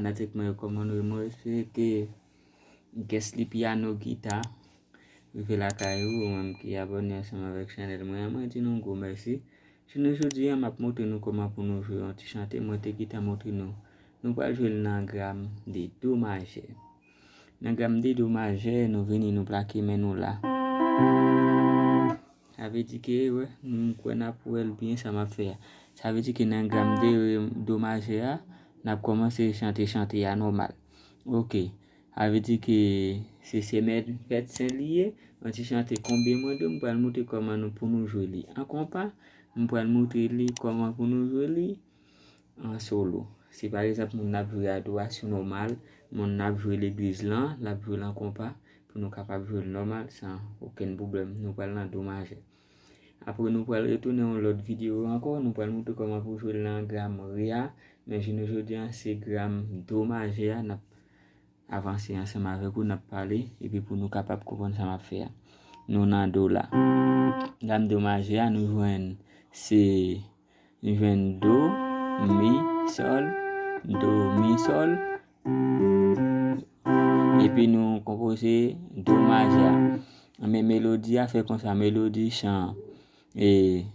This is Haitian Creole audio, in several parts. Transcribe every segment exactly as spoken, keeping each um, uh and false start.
Fanatik mwen yo, kòman nou ye? Mwen espere ke guest li, pyano, gita, rive lakay ou. Ou menm ki abòne ansanm avèk chanèl mwen an, mwen di nou yon gwo mèsi. Jounen jodi a, m ap montre nou kòman pou nou jwe yon ti chante. Mwen te gentan montre nou. Nou pral jwe l nan gam de do majè. Nan gam de do majè, nou vini, nou plake men nou la. Sa vle di ke, wè, m kwè n ap wè l byen sa m ap fè a. Sa vle di ke nan gam de do majè a, n ap kòmanse chante chante a nòmal. Oke. Sa vle di ke se semèn fèt sen li ye. Yon ti chante Konbyen mwen dwe, m pral montre kòman nou, pou nou jwe li an konpa. M pral montre li kòman pou nou jwe li an solo. Si pa egzanp moun n ap jwe adoration nòmal, moun n ap jwe legliz lan, l ap jwe l an konpa, pou nou kapab jwe l nòmal san okenn pwoblèm. Nou pral nan do majè. Apre nou pral retounen yon lòt videyo ankò, nou pral montre kòman pou jwe l nan gam re a, men jounen jodi a se gam do majè a, n ap avanse ansanm avèk ou, n ap pale, epi pou nou kapab konprann sa m ap fè a. Nou nan do la. Gam do majè a, nou jwenn se Nou jwenn do, mi, sòl, do, mi, sòl. Epi nou konpoze do majè a. Men melodi a fè konsa, melodi chan an, e,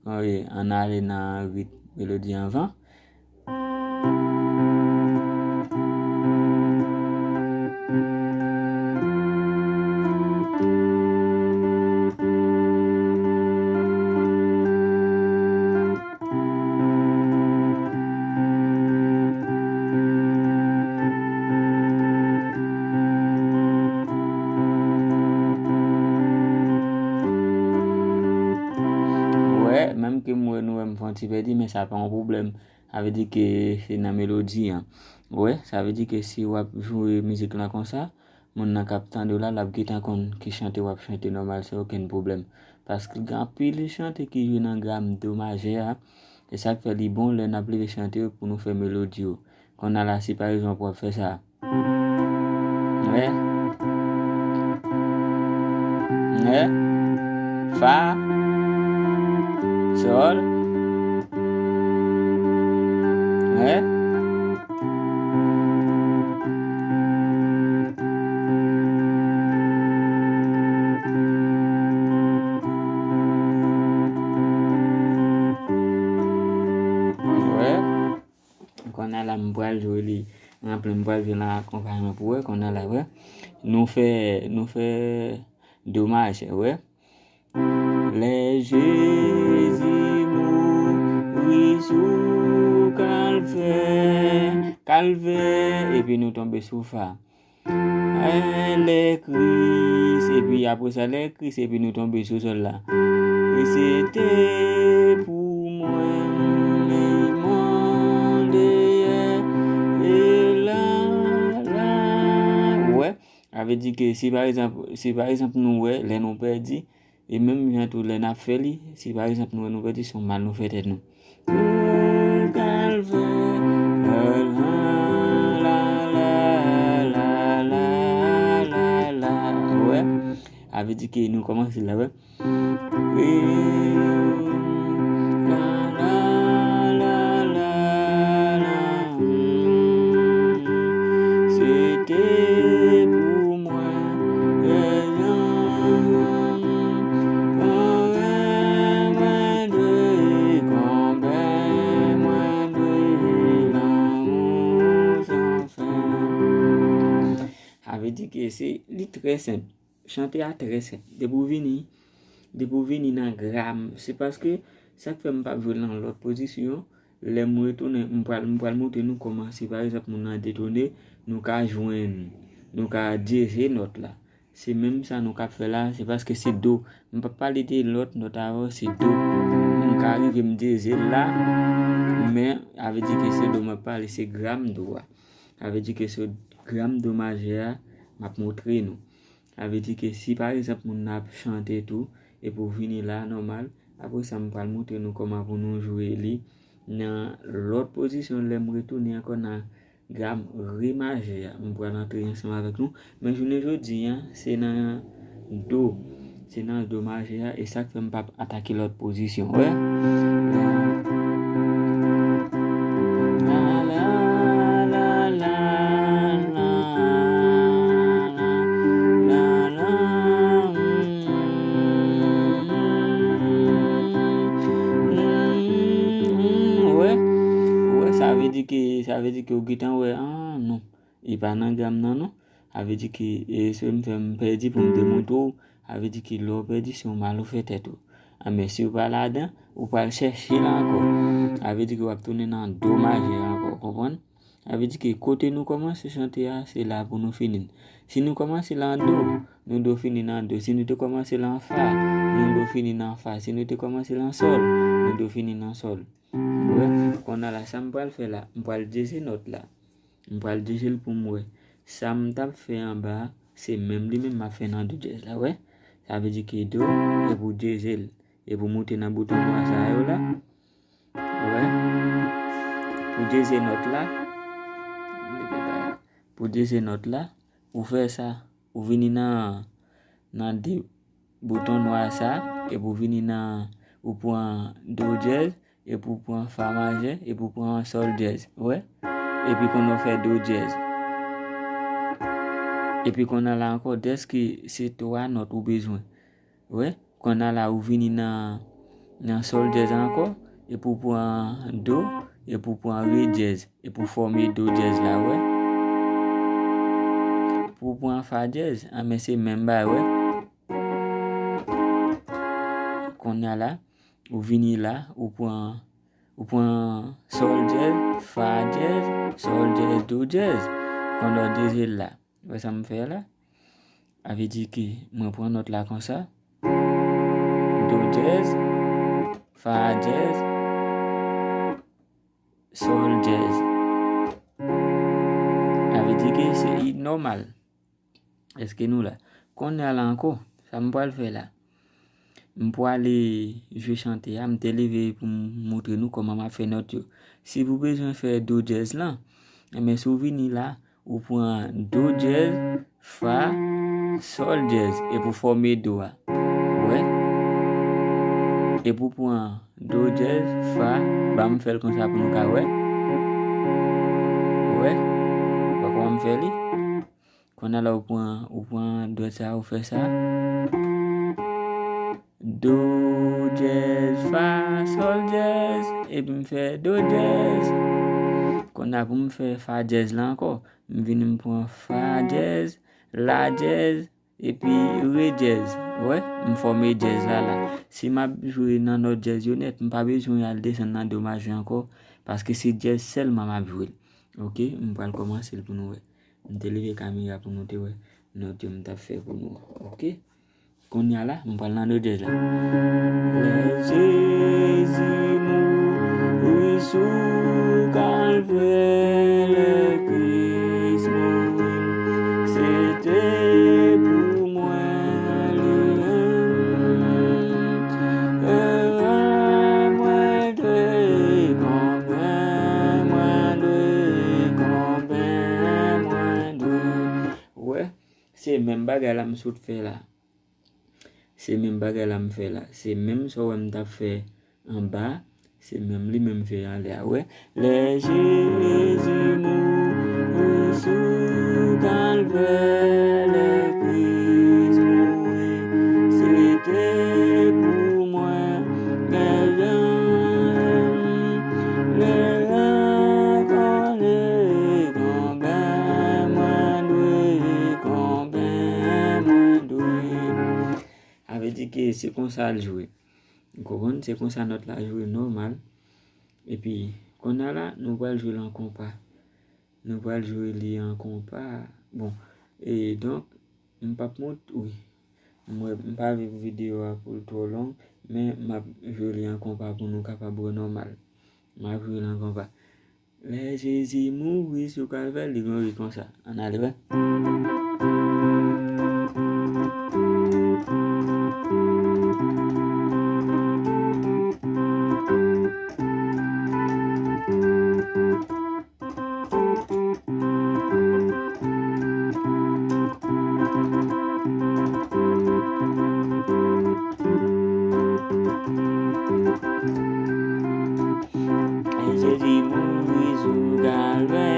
e, ann ale nan rit melodi anvan. Wè, menm ke m wè nou wè m fè yon ti pèdi, men sa pa yon pwoblèm. Sa vle di ke se nan melodi an. Wè, sa vle di ke si w ap jwe mizik lan konsa, moun nan k ap tande w la, l ap gentan konn ki chante w ap chante nòmal san okenn pwoblèm. Paske gen anpil chante ki jwe nan gam do majè a. E sa k fè li bon lè n ap leve chante yo pou nou fè melodi yo. Konnya la, si pa egzanp w ap fè sa. Wè. Wè. Fa. Sòl. Wè. Wè. Konnya la, m pral jwe li an plen, m pral jwe l an akonpayman pou wè. Konnya la, wè. Nou fè, nou fè do majè, wè. Lè Jezi mouri sou Kalvè, Kalvè, epi nou tonbe sou fa. Lè Kris, epi apre sa, lè Kris, epi nou tonbe sou sòl la. E se te pou mwen, li mande, e la, la. Ou wè, sa vle di ke si pa egzanp, si pa egzanp nou wè, lè nou pèdi, e menm jan tou lè n ap fè li, si pa egzanp nou wè nou pèdi, se yon mal nou fè tèt nou. Kalvè, la, la, la. Ou wè? Sa vle di ke nou kòmanse la, wè. La, la, la, la, la. Se te pou mwen, konbyen mwen dwe, konbyen mwen dwe lanmou san fen. Sa vle di ke se, li trè senp. Chante a trè senp. Depi w vini, depi w vini nan gam, se paske sa k fè m p ap jwe l nan lòt pozisyon. Lè m retounen, m pral, m pral montre nou kòman, si pa egzanp moun nan detone, nou ka jwenn, nou ka dyeze nòt la. Se menm sa nou k ap fè la, se paske se do. M p ap pale de lòt nòt avè w, se do. M ka rive m dyeze l la, men sa vle di ke se do m ap pale, se gam do a. Sa vle di ke se gam do majè a, m ap montre nou. Sa vle di ke si pa egzanp moun nan ap chante tou, epi w vini la nòmal, apre sa m pral montre nou kòman pou nou jwe li nan lòt pozisyon lè m retounen ankò nan gam re majè a. M pral antre ansanm avèk nou, men jounen jodi a, se nan do, se nan do majè a, e sa k fè m p ap atake lòt pozisyon. Wè? La, la, la, la. Sa vle di ke ou gentan wè, ah, non, li pa nan gam nan, non. Sa vle di ke, e, se m fè m pèdi pou m te montre w. Sa vle di ke lè w pèdi, se yon mal ou fè tèt ou. Ah, men si w pa ladan, ou pral chèche l ankò. Sa vle di ke w ap tounen nan domaj ankò, konprann? Sa vle di ke kote nou kòmanse chante a, se la pou nou fini l. Si nou kòmanse l an do, nou dwe fini l an do. Si nou te kòmanse l an fa, nou dwe fini l an fa. Si nou te kòmanse l an sòl, nou dwe fini l an sòl. Wè, kounye a la, sa m pral fè la, m pral dyeze nòt la. M pral dyeze l pou m wè. Sa m t ap fè anba a, se menm li menm m ap fè nan do dyèz la, wè. Sa vle di ke do, e pou dyeze l, e pou moute nan bouton nwa sa yo la. Wè. Pou dyeze nòt la, pou dyeze nòt la, ou fè sa, ou vini nan, nan de bouton nwa sa, epi ou vini nan, ou pran do dyèz, epi ou pran fa majè, epi ou pran sòl dyèz, wè? Epi kounye a ou fè do dyèz. Epi kounye a la ankò, dèske se twa nòt ou bezwen. Wè, kounye a la ou vini nan, nan sòl dyèz ankò, epi ou pran do, epi ou pran re dyèz, epi ou fòme do dyèz la, wè. Pou ou pran fa dyèz, anben se menm bagay, wè. Kounye a la, ou vini la, ou pran, ou pran sòl dyèz, fa dyèz, sòl dyèz, do dyèz. Kounye a ou dyeze l la. Wè sa m fè la? A vle di ke mwen pran nòt la konsa. Do dyèz, fa dyèz, sòl dyèz. A vle di ke se nòmal. Èske nou la? Kounye a la ankò, sa m pral fè la? M pwale jwe chante a, m te leve pou m montre nou kòman m ap fè nòt yo. Si w bezwen fè do dyèz lan, enben si w vini la, ou pran do dyèz, fa, sòl dyèz, epi w fòme do a. Wè? Epi w pran do dyèz, fa, ban m fè l konsa pou nou ka wè. Wè? Wè kòman m fè li? Kounye a la ou pran, ou pran dwèt sa, ou fè sa. Do dyèz, fa, sòl dyèz, epi m fè do dyèz. Kounye a pou m fè fa dyèz la ankò, m vini m pran fa dyèz, la dyèz, epi re dyèz. Wè, m fòme dyèz la la. Si m ap jwe nan nòt dyèz yo nèt, m pa bezwen al desann nan do majè ankò, paske se dyèz sèlman m ap jwe. Oke, m pral kòmanse l pou nou wè. M te leve kamera pou nou te wè nòt yo m t ap fè pou nou. Oke? Kounye a la, m pral nan do dyèz la. Lè Jezi mouri sou Kalvè, lè Kris mouri, se te pou mwen li menm. Erè mwen dwe konprann, mwen dwe konprann, mwen dwe. Wè, se menm bagay la m sot fè la. Se menm bagay la m fè la. Se menm sa w wè m t ap fè anba a, se menm li menm m fè anlè a. Wè, lè Jezi mouri sou Kalvè, lè Kris mouri, se te pou mwen. Lè jan, lè jan kole konbyen mwen dwe, konbyen mwen dwe. Sa vle di ke se konsa l jwe. Ou konprann? Se konsa nòt la jwe nòmal. Epi, kounye a la, nou pral jwe l an konpa. Nou pral jwe li an konpa. Bon, e donk, m p ap mont, wi. M wè, m pa vle pou videyo a pou l twò long, men m ap jwe li an konpa pou nou kapab wè nòmal. M ap jwe l an konpa. Lè Jezi mouri sou Kalvè, li gen yon ri konsa. Ann ale wè. Jezi mouri sou Kalvè,